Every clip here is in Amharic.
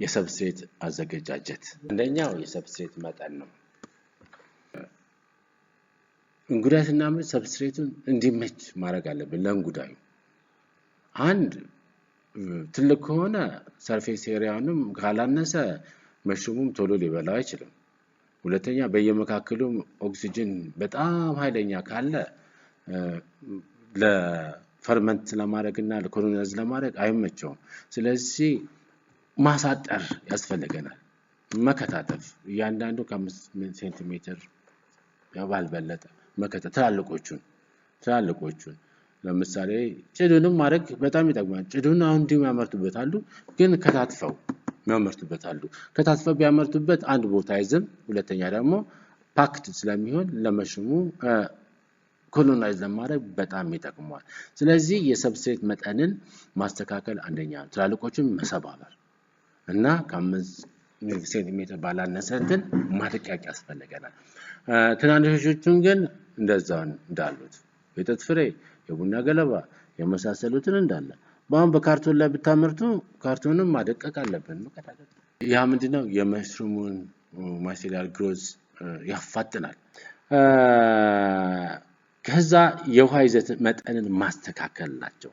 የ substrate አዘገጃጀት አንደኛው የ substrate መጠን ነው። እንጉዳይ ስናመርት substrate ኡን እንዲመች ማድረግ አለብን ለእንጉዳዩ። አንድ ትልቅ ከሆነ surface area ውንም ካላነሰ mushroom ኡም ቶሎ ሊበላው አይችልም። ሁለተኛ በየመካከሉም ኦክሲጅን በጣም ኃይለኛ ካለ ለ ferment ለማድረግ እና ለ colonize ለማድረግ አይመቸውም። ስለዚህ ማሳጠር ያስፈልገናል። መከታተፍ እያንዳንዱ ከ5 ሴንቲሜትር ባልበለጠ መከተፍ ትላልቆቹን ለምሳሌ ጭዱንም ማድረግ በጣም ይጠቅማል። ጭዱን አሁን እንዲሁ ያመርቱበት አሉ፣ ግን ከታትፈው የሚያመርቱበት አሉ። ከታትፈው ቢያመርቱበት አንድ ቦታ አይዝም። ሁለተኛ ደግሞ packed ስለሚሆን ለ mushroom ኡ colonize ለማድረግ በጣም ይጠቅመዋል። ስለዚህ የ substrate መጠንን ማስተካከል አንደኛ ነው። ትላልቆቹን መሰባበር እና ከ5 ሴንቲሜትር ባላነሰ እንትን ማድቀቅ ያስፈልገናል። ትናንሾቹን ግን እንደዛ እንዳሉት የጥጥ ፍሬ፣ የቡና ገለባ የመሳሰሉትን እንዳለ በአሁን በካርቶን ላይ ብታመርቱ ካርቶንም ማደቀቅ አለብን። ያ ምንድነው የ mushroom ኡን mycelial growth ያፋጥናል። ከዛ የውሃ ይዘት መጠንን ማስተካከል ናቸው።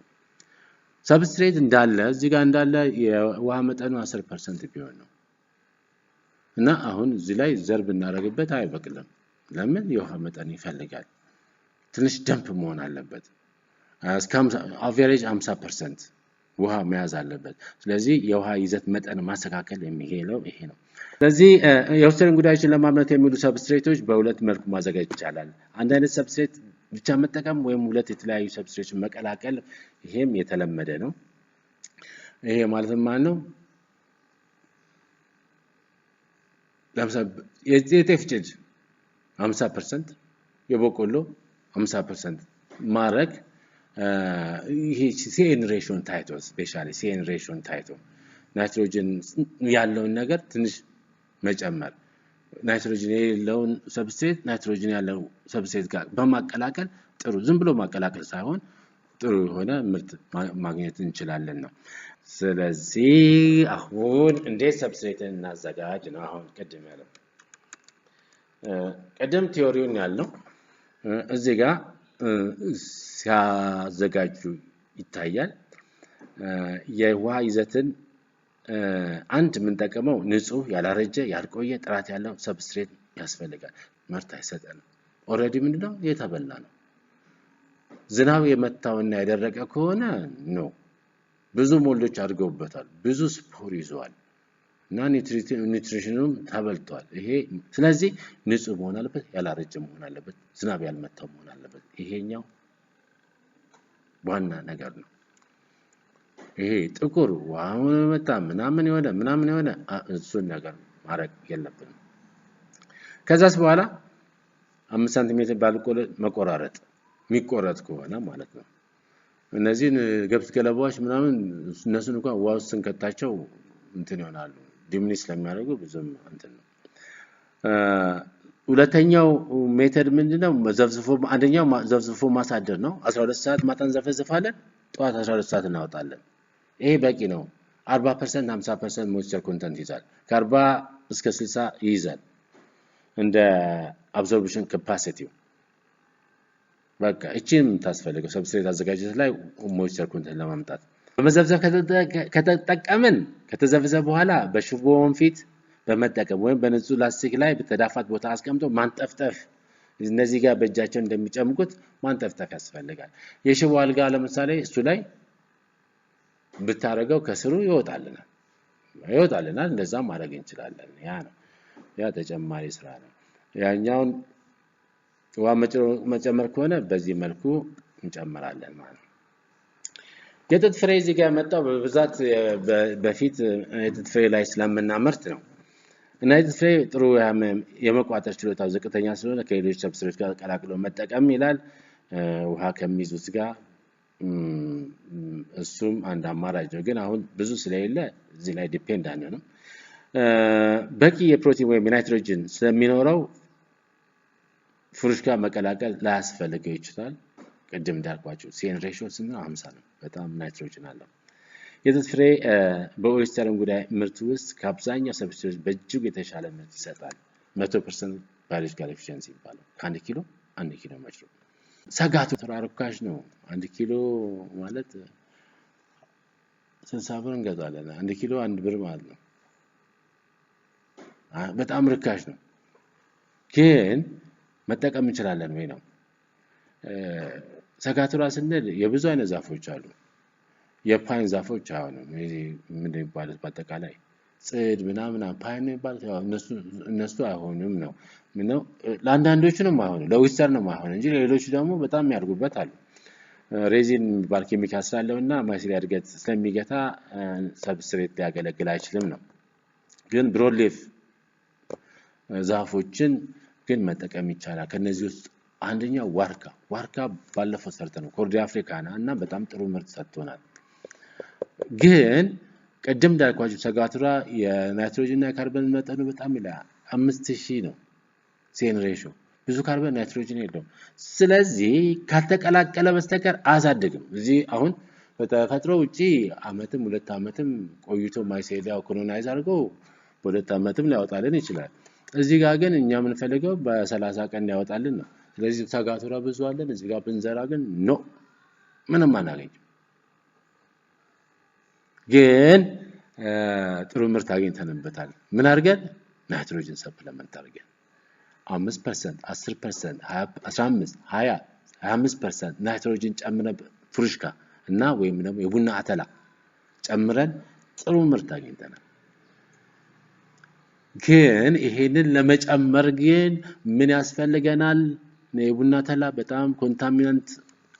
Substrate እንዳለ እዚህ ጋር እንዳለ የውሃ መጠኑ 10% ቢሆን ነው እና አሁን እዚህ ላይ ዘር ብናደርግበት አይበቅልም። ለምን? የውሃ መጠን ይፈልጋል። ትንሽ damp መሆን አለበት። እስከ average 50% ውሃ መያዝ አለበት። ስለዚህ የውሃ ይዘት መጠን ማስተካከል የሚሄለው ይሄ ነው። ስለዚህ የ oyster እንጉዳዮችን ለማምረት የሚውሉ substrate ኦች በሁለት መልኩ ማዘጋጀት ይቻላል። አንድ አይነት substrate ብቻ መጠቀም ወይም ሁለት የተለያዩ substrate ኦችን መቀላቀል፣ ይሄም የተለመደ ነው። ይሄ ማለት ማለት ነው? ለምሳሌ የጤፍ ጭድ 50%፣ የበቆሎ 50% ማድረግ፣ ይሄ C:N ratio ን ታይቶ፣ specially C:N ratio ን ታይቶ ናይትሮጅን ያለውን ነገር ትንሽ መጨመር፣ ናይትሮጅን የሌለውን substrate ናይትሮጅን ያለው substrate ጋር በማቀላቀል ጥሩ፣ ዝም ብሎ ማቀላቀል ሳይሆን ጥሩ የሆነ ምርት ማግኘት እንችላለን ነው። ስለዚህ አሁን እንዴት substrate ን እናዘጋጅ ነው። አሁን ቅድም ያለው ቅድም theory ውን ያልነው እዚህ ጋር ሲያዘጋጁ ይታያል። የውሃ ይዘትን አንድ የምንጠቀመው ንጹህ፣ ያላረጀ፣ ያልቆየ፣ ጥራት ያለው substrate ያስፈልጋል። ምርት አይሰጠንም። Already ምንድነው የተበላ ነው። ዝናብ የመታውና የደረቀ ከሆነ no፣ ብዙ mold ኦች አድገውበታል፣ ብዙ spore ይዘዋል እና nutrition ኑም ተበልቷል። ይሄ ስለዚህ ንጹህ መሆን አለበት፣ ያላረጀ መሆን አለበት፣ ዝናብ ያልመታው መሆን አለበት። ይሄኛው ዋና ነገር ነው። ይሄ ጥቁር ውሃውን መታ ምናምን የሆነ ምናምን የሆነ እሱን ነገር ማድረግ የለብንም። ከዛስ በኋላ 5 ሳንቲሜትር ባልቆለ መቆራረጥ፣ የሚቆረጥ ከሆነ ማለት ነው። እነዚህን ገብስ ገለባዎች ምናምን እነሱን እንኳን ውሃ ውስጥ ስንከታቸው እንትን ይሆናሉ፣ diminish ስለሚያደርጉ ብዙም እንትን ነው። ሁለተኛው method ምንድነው? ዘፍዝፎ፣ አንደኛው ዘፍዝፎ ማሳደር ነው። 12 ሰዓት ማታ እንዘፈዝፋለን፣ ጠዋት 12 ሰዓት እናወጣለን። ይሄ በቂ ነው። 40%፣ 50% moisture content ይዛል። ከ40 እስከ 60 ይይዛል እንደ absorption capacity ው። በቃ እቺን የምታስፈልገው substrate አዘጋጀት ላይ moisture content ለማምጣት በመዘፍዘፍ ከተጠቀምን ከተዘፈዘፈ በኋላ በሽቦ ወንፊት በመጠቀም ወይም በንጹህ ላስቲክ ላይ በተዳፋት ቦታ አስቀምጦ ማንጠፍጠፍ፣ እነዚህ ጋር በእጃቸው እንደሚጨምቁት ማንጠፍጠፍ ያስፈልጋል። የሽቦ አልጋ ለምሳሌ እሱ ላይ ብታደርገው ከስሩ ይወጣልናል ይወጣልናል። እንደዛ ማድረግ እንችላለን። ያ ነው፣ ያ ተጨማሪ ስራ ነው። ያኛውን ውሃ መጨመር ከሆነ በዚህ መልኩ እንጨምራለን ማለት ነው። የጥጥ ፍሬ እዚህ ጋር የመጣው በብዛት በፊት የጥጥ ፍሬ ላይ ስለምናመርት ነው። እና የጥጥ ፍሬ ጥሩ የመቋጠር ችሎታው ዝቅተኛ ስለሆነ ከሌሎች substrate ኦች ጋር ቀላቅሎ መጠቀም ይላል። ውሃ ከሚይዙት ጋር እሱም አንድ አማራጭ ነው። ግን አሁን ብዙ ስለሌለ እዚህ ላይ depend አንሆንም። በቂ የፕሮቲን ወይም የናይትሮጅን ስለሚኖረው ፍሩሽካ መቀላቀል ላያስፈልገው ይችላል። ቅድም እንዳልኳቸው C:N ratio ስንት ነው? 50 ነው። በጣም ናይትሮጅን አለው። የጥጥ ፍሬ በ oyster እንጉዳይ ምርት ውስጥ ከአብዛኛው substrate ኦች በእጅጉ የተሻለ ምርት ይሰጣል። 100% biological efficiency ይባላል። ከ1 ኪሎ 1 ኪሎ mushroom። ሰጋቱራ ርካሽ ነው። 1 ኪሎ ማለት 60 ብር እንገዛለን። 1 ኪሎ 1 ብር ማለት ነው። በጣም ርካሽ ነው። ግን መጠቀም እንችላለን ወይ ነው። ሰጋቱራ ስንል የብዙ አይነት ዛፎች አሉ። የ pine ዛፎች አይሆንም። ምንድን ነው የሚባሉት? በአጠቃላይ ጽድ ምናምን pine ነው የሚባሉት። ያው እነሱ አይሆኑም ነው። ምነው ለአንዳንዶቹ ነው የማይሆኑ፣ ለ oyster ነው የማይሆኑ እንጂ ሌሎቹ ደግሞ በጣም የሚያድጉበት አሉ። Resin የሚባል ኬሚካል ስላለው እና mycelia እድገት ስለሚገታ substrate ሊያገለግል አይችልም ነው። ግን broadleaf ዛፎችን ግን መጠቀም ይቻላል። ከነዚህ ውስጥ አንደኛው ዋርካ። ዋርካ ባለፈው ሰርተነው Cordia africana እና በጣም ጥሩ ምርት ሰጥቶናል። ግን ቅድም እንዳልኳችሁ ሰጋቱራ የናይትሮጅን እና የካርበን መጠኑ በጣም ይላል፣ 5000 ነው C/N ratio። ብዙ ካርበን ናይትሮጅን የለውም። ስለዚህ ካልተቀላቀለ በስተቀር አያሳድግም። እዚህ አሁን በተፈጥሮ ውጪ አመትም 2 አመትም ቆይቶ mycelia ው colonize አድርጎ በ2 አመትም ሊያወጣልን ይችላል። እዚህ ጋር ግን እኛ የምንፈልገው በ30 ቀን ሊያወጣልን ነው። ስለዚህ ሰጋቱራ ብዙ አለን። እዚህ ጋር ብንዘራ ግን no፣ ምንም አናገኝም። ግን ጥሩ ምርት አግኝተንበታል። ምን አድርገን? ናይትሮጅን supplement አድርገን 5%፣ 10%፣ 15፣ 20፣ 25% ናይትሮጅን ጨምረን ፍሩሽካ እና ወይም ደግሞ የቡና አተላ ጨምረን ጥሩ ምርት አግኝተናል። ግን ይሄንን ለመጨመር ግን ምን ያስፈልገናል? የቡና አተላ በጣም contaminant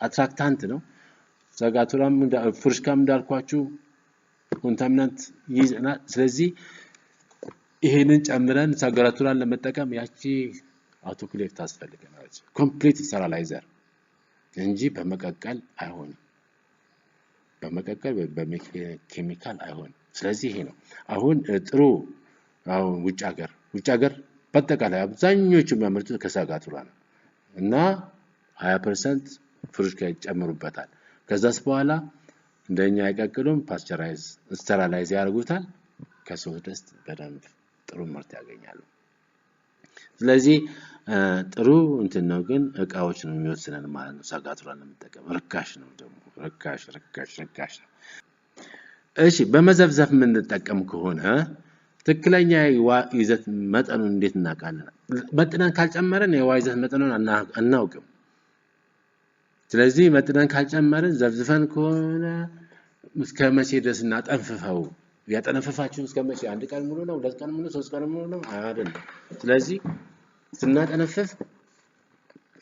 attractant ነው። ሰጋቱራም ፍሩሽካም እንዳልኳችሁ contaminant ይይዘናል። ስለዚህ ይሄንን ጨምረን ሰጋቱራን ለመጠቀም ያቺ autoclave ታስፈልገናለች። Complete sterilizer እንጂ በመቀቀል አይሆንም። በመቀቀል ወይ በኬሚካል አይሆንም። ስለዚህ ይሄ ነው አሁን ጥሩ። አሁን ውጭ ሀገር በአጠቃላይ አብዛኞቹ የሚያመርቱት ከሰጋቱራ ነው እና 20% ፍሩሽካ ይጨምሩበታል። ከዛስ በኋላ እንደኛ አይቀቅሉም፣ pasteurize sterilize ያደርጉታል። ከ3 ድስት በደንብ ጥሩ ምርት ያገኛሉ። ስለዚህ ጥሩ እንትን ነው፣ ግን እቃዎች ነው የሚወስነን ማለት ነው። ሰጋቱራን ለመጠቀም ርካሽ ነው ደግሞ፣ ርካሽ ርካሽ ርካሽ ነው። እሺ፣ በመዘፍዘፍ የምንጠቀም ከሆነ ትክክለኛ የውሃ ይዘት መጠኑን እንዴት እናውቃለን? መጥነን ካልጨመረን የውሃ ይዘት መጠኑን አናውቅም። ስለዚህ መጥነን ካልጨመርን ዘፍዝፈን ከሆነ እስከ መቼ ድረስ እናጠንፍፈው? ያጠነፈፋችሁ እስከ መቼ? አንድ ቀን ሙሉ ነው? 2 ቀን ሙሉ? 3 ቀን ሙሉ ነው? አይደለም። ስለዚህ ስናጠነፍፍ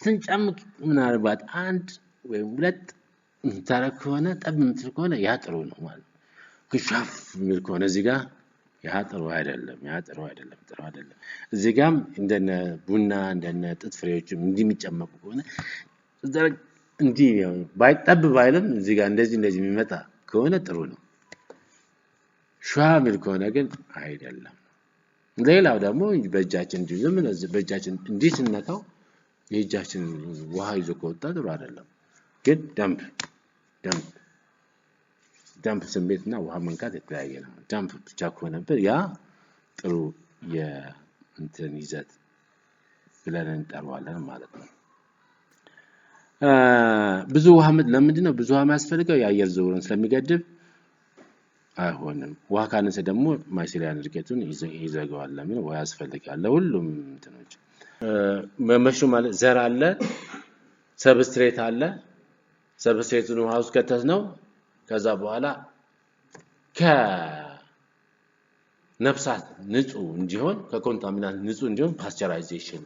ስንጨምቅ ምናልባት አንድ ወይም ሁለት የምታረግ ከሆነ፣ ጠብ የምትል ከሆነ ያ ጥሩ ነው ማለት ነው። ክሻፍ የሚል ከሆነ እዚህ ጋር ያ ጥሩ አይደለም። ያ ጥሩ አይደለም። ጥሩ አይደለም። እዚህ ጋም እንደነ ቡና እንደነ ጥጥ ፍሬዎችም እንዲህ የሚጨመቁ ከሆነ እንዲህ ባይጠብ ባይልም እዚህ ጋር እንደዚህ እንደዚህ የሚመጣ ከሆነ ጥሩ ነው። ሿ የሚል ከሆነ ግን አይደለም። ሌላው ደግሞ በእጃችን እንዲሁ ዝም ብለን በእጃችን እንዲህ ስነካው የእጃችን ውሃ ይዞ ከወጣ ጥሩ አይደለም። ግን damp damp damp ስሜት እና ውሃ መንካት የተለያየ ነው። Damp ብቻ ከሆነበት ያ ጥሩ የእንትን ይዘት ብለን እንጠራዋለን ማለት ነው። ብዙ ውሃ ለምንድን ነው ብዙ ውሃ የሚያስፈልገው? የአየር ዝውውርን ስለሚገድብ አይሆንም። ውሃ ካነሰ ደግሞ mycelia ን እድገቱን ይዘጋዋል። ለምን ውሃ ያስፈልጋል ለሁሉም እንትኖች። Mushroom ማለት ዘር አለ፣ substrate አለ። Substrate ኡን ውሃ ውስጥ ከተት ነው። ከዛ በኋላ ከነፍሳት ንጹህ እንዲሆን፣ ከ contaminant ንጹህ እንዲሆን pasteurization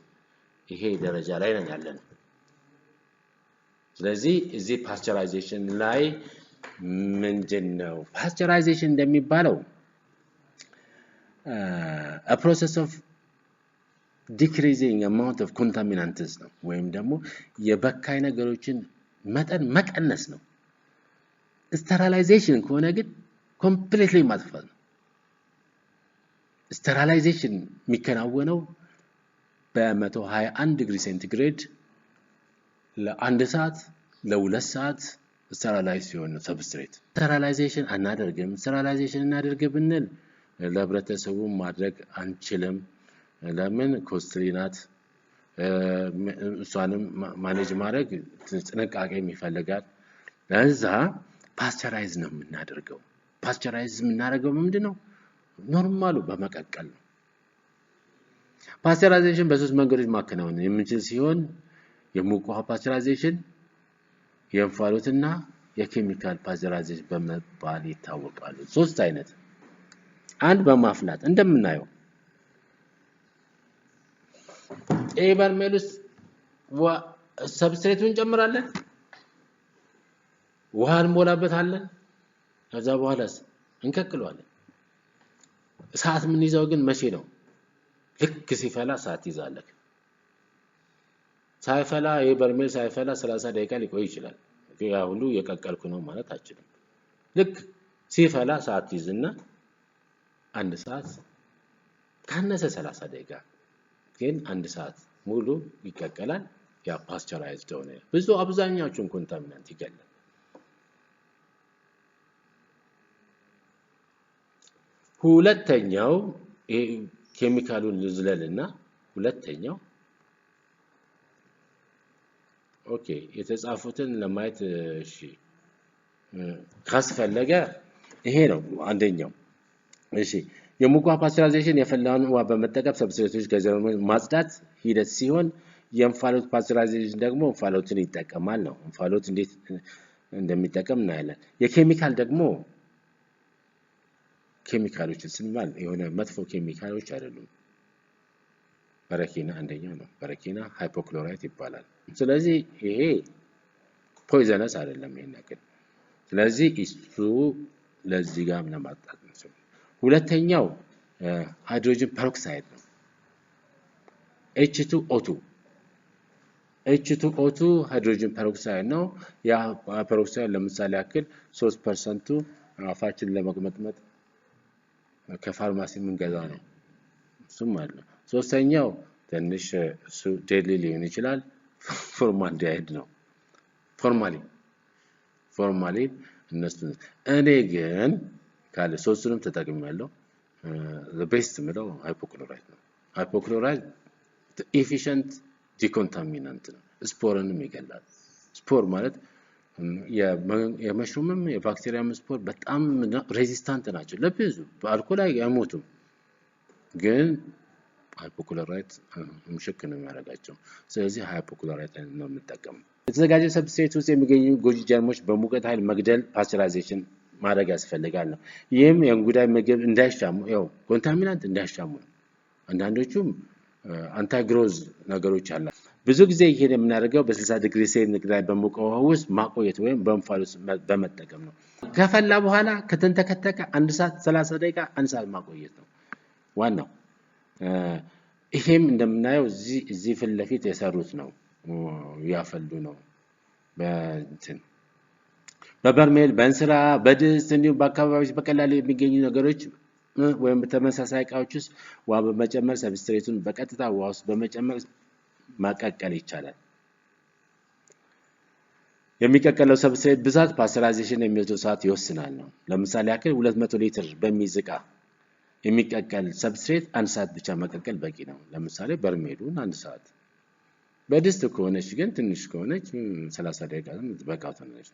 ይሄ ደረጃ ላይ ነን ያለነው። ስለዚህ እዚህ pasteurization ላይ ምንድን ነው pasteurization እንደሚባለው? Process of decreasing amount of contaminants ነው ወይም ደግሞ የበካይ ነገሮችን መጠን መቀነስ ነው። Sterilization ከሆነ ግን completely ማጥፋት ነው። Sterilization የሚከናወነው በ121 ዲግሪ ሴንቲግሬድ ለ1 ሰዓት፣ ለ2 ሰዓት Sterilize ሲሆን ነው substrate። Sterilization አናደርግም። Sterilization እናደርግ ብንል ለህብረተሰቡ ማድረግ አንችልም። ለምን? Costly ናት። እሷንም manage ማድረግ ጥንቃቄም ይፈልጋል። ለዛ pasteurize ነው የምናደርገው። Pasteurize የምናደርገው ምንድን ነው? Normal ኡ በመቀቀል ነው። Pasteurization በሶስት መንገዶች ማከናወን የምንችል ሲሆን የሙቅ ውሃ pasteurization፣ የእንፋሎትና የኬሚካል pasteurization በመባል ይታወቃሉ። ሶስት አይነት። አንድ በማፍላት እንደምናየው ይህ በርሜል ውስጥ substrate ኡን እንጨምራለን፣ ውሃ እንሞላበታለን። ከዛ በኋላስ እንቀቅለዋለን። እሳት የምንይዘው ግን መቼ ነው? ልክ ሲፈላ እሳት ይዛለህ። ሳይፈላ ይህ በርሜል ሳይፈላ 30 ደቂቃ ሊቆይ ይችላል። ያ ሁሉ እየቀቀልኩ ነው ማለት አችልም። ልክ ሲፈላ እሳት ይዝና አንድ ሰዓት ካነሰ 30 ደቂቃ ግን አንድ ሰዓት ሙሉ ይቀቀላል። ያ pasteurized ሆነ ብዙ አብዛኛዎቹን contaminant ይገላል። ሁለተኛው ኬሚካሉን ልዝለልና ሁለተኛው okay የተጻፉትን ለማየት እሺ ካስፈለገ ይሄ ነው አንደኛው። እሺ የሙቅ ውሃ pasteurization የፈላውን ውሃ በመጠቀም substrate ኦች ከ germ ኦች ማጽዳት ሂደት ሲሆን የእንፋሎት pasteurization ደግሞ እንፋሎትን ይጠቀማል ነው። እንፋሎት እንዴት እንደሚጠቀም እናያለን። የኬሚካል ደግሞ ኬሚካሎችን ስንባል የሆነ መጥፎ ኬሚካሎች አይደሉም። በረኪና አንደኛው ነው። በረኪና hypochlorite ይባላል። ስለዚህ ይሄ poisonous አይደለም ይሄን ያክል። ስለዚህ እሱ ለዚህ ጋር ለማጣት ነው። ሁለተኛው hydrogen peroxide ነው። H2O2 H2O2 hydrogen peroxide ነው። ያ peroxide ለምሳሌ ያክል 3% አፋችን ለመቅመጥመጥ ከፋርማሲ የምንገዛ ነው። እሱም አለ። ሶስተኛው ትንሽ እሱ deadly ሊሆን ይችላል። Formaldehyde ነው። Formalin formalin እነሱ እኔ ግን ካለ ሶስቱንም ተጠቅሜያለሁ። Best የምለው hypochlorite ነው። Hypochlorite efficient decontaminant ነው። Spore ንም ይገላል። Spore ማለት የ mushroom ም የባክቴሪያም spore በጣም resistant ናቸው ለብዙ በአልኮል አይሞቱም፣ ግን hypochlorite ምሽክ ነው የሚያደርጋቸው። ስለዚህ hypochlorite ነው የምንጠቀመው። የተዘጋጀ substrate ውስጥ የሚገኙ ጎጂ ጀርሞች በሙቀት ኃይል መግደል pasteurization ማድረግ ያስፈልጋል ነው። ይህም የእንጉዳይ ምግብ እንዳይሻሙ ያው contaminant እንዳይሻሙ ነው። አንዳንዶቹም anti growth ነገሮች አላ ብዙ ጊዜ ይሄን የምናደርገው በ60 ዲግሪ ሴንቲግሬድ በሞቀ ውሃ ውስጥ ማቆየት ወይም በእንፋሎት በመጠቀም ነው። ከፈላ በኋላ ከተንተከተከ 1 ሰዓት 30 ደቂቃ 1 ሰዓት ማቆየት ነው ዋናው። ይሄም እንደምናየው እዚህ ፊት ለፊት የሰሩት ነው፣ ያፈሉ ነው። በእንትን በበርሜል በእንስራ በድስት እንዲሁም በአካባቢዎች በቀላሉ የሚገኙ ነገሮች ወይም በተመሳሳይ እቃዎች ውስጥ ውሃ በመጨመር substrate ኡን በቀጥታ ውሃ ውስጥ በመጨመር ማቀቀል ይቻላል። የሚቀቀለው substrate ብዛት pasteurization የሚወስደው ሰዓት ይወስናል ነው። ለምሳሌ ያክል 200 ሊትር በሚይዝ እቃ የሚቀቀል substrate 1 ሰዓት ብቻ መቀቀል በቂ ነው። ለምሳሌ በርሜሉን 1 ሰዓት። በድስት ከሆነች ግን ትንሽ ከሆነች 30 ደቂቃ በቃ ትሆናለች።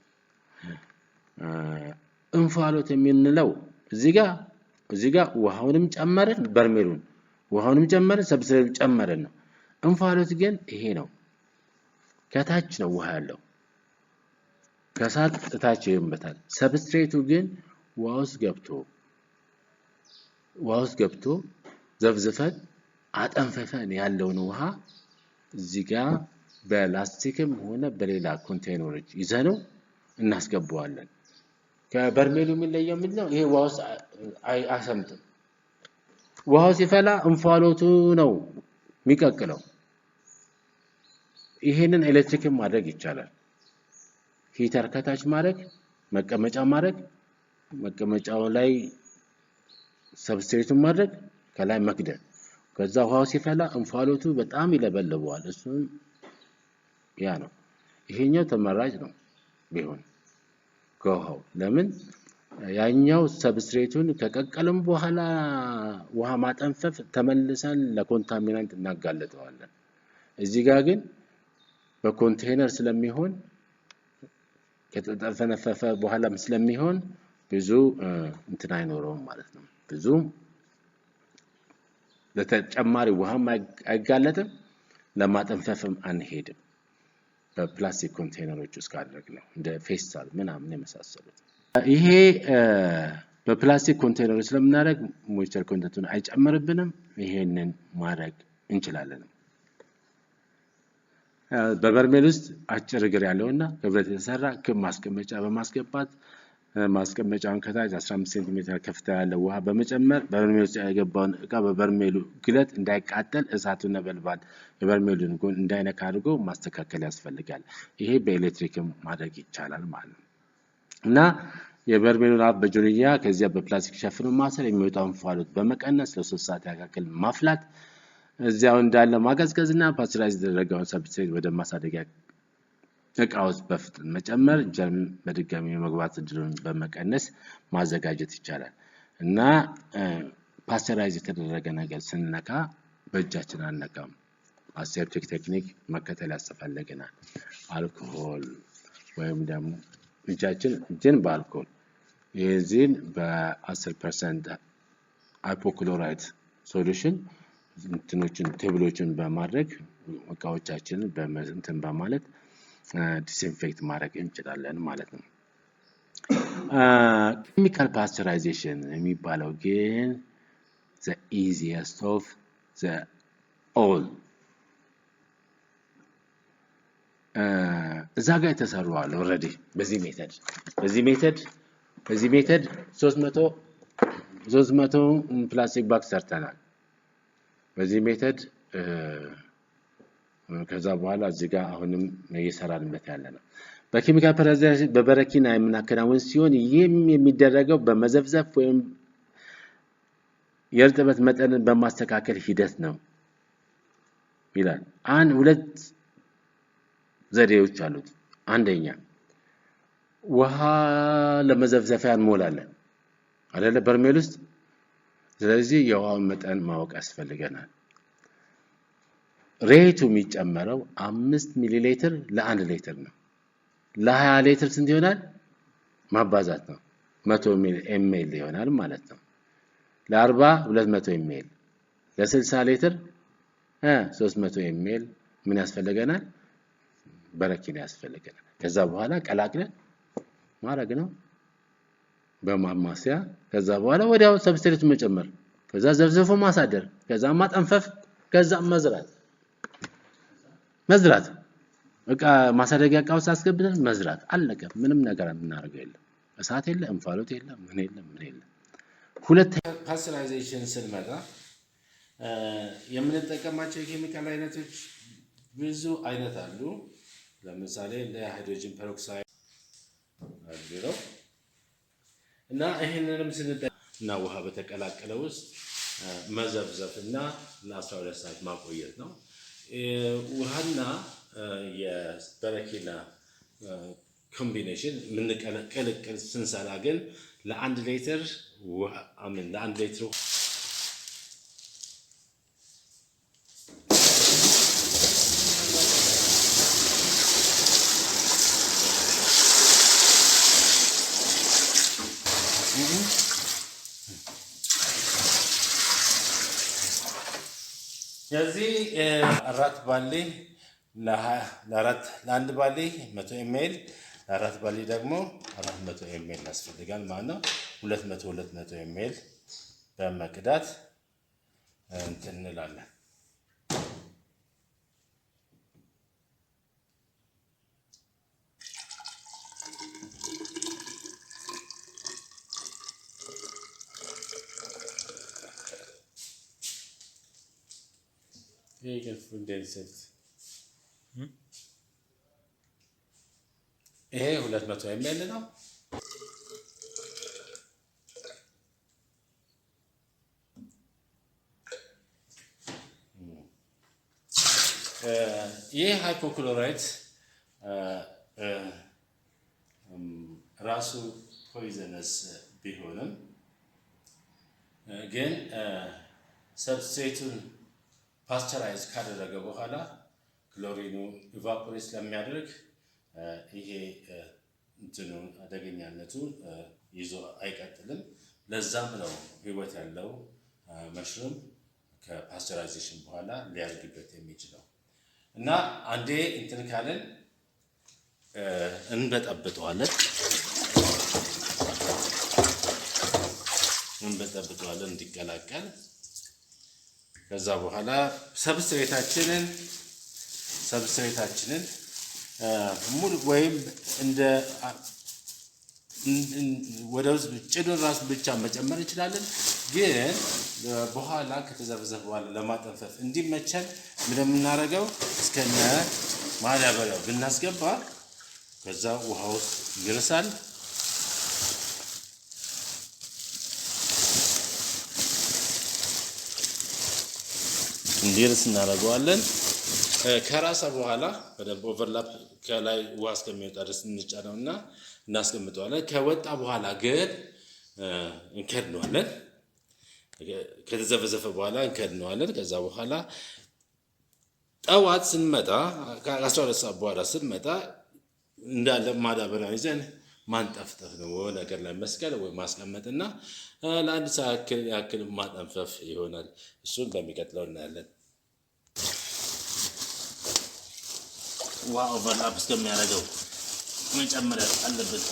እንፋሎት የምንለው እዚህ ጋር ውሃውንም ጨመርን፣ በርሜሉን ውሃውንም ጨመርን፣ substrate ኡን ጨመርን ነው። እንፋሎት ግን ይሄ ነው። ከታች ነው ውሃ ያለው፣ ከሳት እታች ይመታል። Substrate ኡ ግን ውሃ ውስጥ ገብቶ ዘፍዝፈን አጠንፈፈን ያለውን ውሃ እዚህ ጋር በላስቲክም ሆነ በሌላ ኮንቴይነሮች ይዘነው እናስገባዋለን። ከበርሜሉ የሚለየው ምንድነው? ይሄ ውሃ ውስጥ አይሰምጥም። ውሃው ሲፈላ እንፋሎቱ ነው የሚቀቅለው። ይሄንን ኤሌክትሪክም ማድረግ ይቻላል። Heater ከታች ማድረግ፣ መቀመጫ ማድረግ፣ መቀመጫው ላይ substrate ኡን ማድረግ፣ ከላይ መክደን። ከዛ ውሃው ሲፈላ እንፋሎቱ በጣም ይለበልበዋል። እሱም ያ ነው። ይሄኛው ተመራጭ ነው ቢሆን። ከውሃው። ለምን ያኛው substrate ኡን ከቀቀልም በኋላ ውሃ ማጠንፈፍ ተመልሰን ለ contaminant እናጋልጠዋለን። እዚህ ጋር ግን በኮንቴነር ስለሚሆን፣ ከተጠፈነፈፈ በኋላም ስለሚሆን ብዙ እንትን አይኖረውም ማለት ነው። ብዙ ለተጨማሪ ውሃም አይጋለጥም፣ ለማጠንፈፍም አንሄድም። በፕላስቲክ ኮንቴነሮች ውስጥ ካደረግነው እንደ ፌስታል ምናምን የመሳሰሉት። ይሄ በፕላስቲክ ኮንቴነሮች ስለምናደርግ moisture content ኡን አይጨምርብንም። ይሄንን ማድረግ እንችላለን። በበርሜል ውስጥ አጭር እግር ያለውና ከብረት የተሰራ ክብ ማስቀመጫ በማስገባት፣ ማስቀመጫውን ከታች 15 ሴንቲሜትር ከፍታ ያለው ውሃ በመጨመር፣ በበርሜል ውስጥ የገባውን እቃ በበርሜሉ ግለት እንዳይቃጠል፣ እሳቱ ነበልባል የበርሜሉን ጎን እንዳይነካ አድርጎ ማስተካከል ያስፈልጋል። ይሄ በኤሌክትሪክም ማድረግ ይቻላል ማለት ነው። እና የበርሜሉን አፍ በጆንያ ከዚያ በፕላስቲክ ሸፍኖ ማሰር፣ የሚወጣውን እንፋሎት በመቀነስ ለ3 ሰዓት ያክል ማፍላት፣ እዚያው እንዳለ ማቀዝቀዝ እና pasteurize የተደረገውን substrate ወደ ማሳደጊያ እቃ ውስጥ በፍጥነት መጨመር፣ germ በድጋሚ የመግባት እድሉን በመቀነስ ማዘጋጀት ይቻላል። እና pasteurize የተደረገ ነገር ስንነካ በእጃችን አንነካም። Aseptic technique መከተል ያስፈልገናል። አልኮሆል ወይም ደግሞ እጃችን እጅን በአልኮል፣ የዚህን በ10% hypochlorite solution እንትኖችን table ኦችን በማድረግ፣ እቃዎቻችንን እንትን በማለት disinfect ማድረግ እንችላለን ማለት ነው። Chemical pasteurization የሚባለው ግን the easiest of the all። እዛ ጋር የተሰሩ አለ already በዚህ method 300 300 plastic bag ሰርተናል። በዚህ method ከዛ በኋላ እዚህ ጋር አሁንም እየሰራንበት ያለ ነው። በ chemical pasteurization በበረኪና የምናከናውን ሲሆን ይህም የሚደረገው በመዘፍዘፍ ወይም የእርጥበት መጠንን በማስተካከል ሂደት ነው ይላል። አንድ ሁለት ዘዴዎች አሉት። አንደኛ ውሃ ለመዘፍዘፊያ እንሞላለን አይደለ በርሜል ውስጥ። ስለዚህ የውሃውን መጠን ማወቅ ያስፈልገናል። Rate ኡ የሚጨመረው 5 ሚሊ ሊትር ለ1 ሊትር ነው። ለ20 ሊትር ስንት ይሆናል? ማባዛት ነው። 100 ml ይሆናል ማለት ነው። ለ40 200 ml፣ ለ60 ሊትር 300 ml ምን ያስፈልገናል? በረኪና ያስፈልገናል። ከዛ በኋላ ቀላቅለን ማድረግ ነው በማማሰያ። ከዛ በኋላ ወዲያው substrate መጨመር፣ ከዛ ዘፍዝፎ ማሳደር፣ ከዛ ማጠንፈፍ፣ ከዛ መዝራት። መዝራት እቃ ማሳደጊያ እቃ ውስጥ አስገብተን መዝራት፣ አለቀ። ምንም ነገር የምናደርገው የለም። እሳት የለ፣ እንፋሎት የለ፣ ምን የለ፣ ምን የለ። ሁለተኛ pasteurization ስንመጣ የምንጠቀማቸው የኬሚካል አይነቶች ብዙ አይነት አሉ። ለምሳሌ እንደ hydrogen peroxide ነው እና ይህንንም ስንጠ እና ውሃ በተቀላቀለ ውስጥ መዘፍዘፍ እና ለ12 ሰዓት ማቆየት ነው። ውሃና የበረኪና combination የምንቀልቅል ስንሰራ ግን ለ1 ሊትር ለ1 ሊትር ስለዚህ 4 ባሊ ለአራት፣ ለ1 ባሊ 100 ml፣ ለ4 ባሊ ደግሞ 400 ml ያስፈልጋል ማለት ነው። 200 200 ml በመቅዳት እንትን እንላለን። ይሄ ግን food insect ይሄ 200 ml ነው። ይህ hypochlorite ራሱ poisonous ቢሆንም ግን substrate ኡን pasteurize ካደረገ በኋላ chlorine ኑ evaporate ስለሚያደርግ ይሄ እንትኑ አደገኛነቱ ይዞ አይቀጥልም። ለዛም ነው ህይወት ያለው mushroom ከ pasteurization በኋላ ሊያድግበት የሚችለው። እና አንዴ እንትን ካለን እንበጠብጠዋለን እንዲቀላቀል። ከዛ በኋላ substrate ኣችንን ሙሉ ወይም እንደ ወደ ውስጥ ጭዱን ራሱ ብቻ መጨመር እንችላለን። ግን በኋላ ከተዘፈዘፈ በኋላ ለማጠንፈፍ እንዲመቸን ምን የምናደርገው እስከነ ማዳበሪያው ብናስገባ ከዛ ውሃ ውስጥ ይርሳል። እንዲርስ እናደርገዋለን። ከራሰ በኋላ በደንብ overlap ከላይ ውሃ እስከሚወጣ ድረስ እንጫነው እና እናስቀምጠዋለን። ከወጣ በኋላ ግን እንከድነዋለን። ከተዘፈዘፈ በኋላ እንከድነዋለን። ከዛ በኋላ ጠዋት ስንመጣ፣ ከ12 ሰዓት በኋላ ስንመጣ እንዳለ ማዳበሪያ ይዘን ማንጠፍጠፍ ነው። ነገር ላይ መስቀል ወይ ማስቀመጥና ለአንድ ሰዓት ያክል ማጠንፈፍ ይሆናል። እሱን በሚቀጥለው እናያለን። ውሃ overlap እስከሚያደርገው መጨመር አለብን።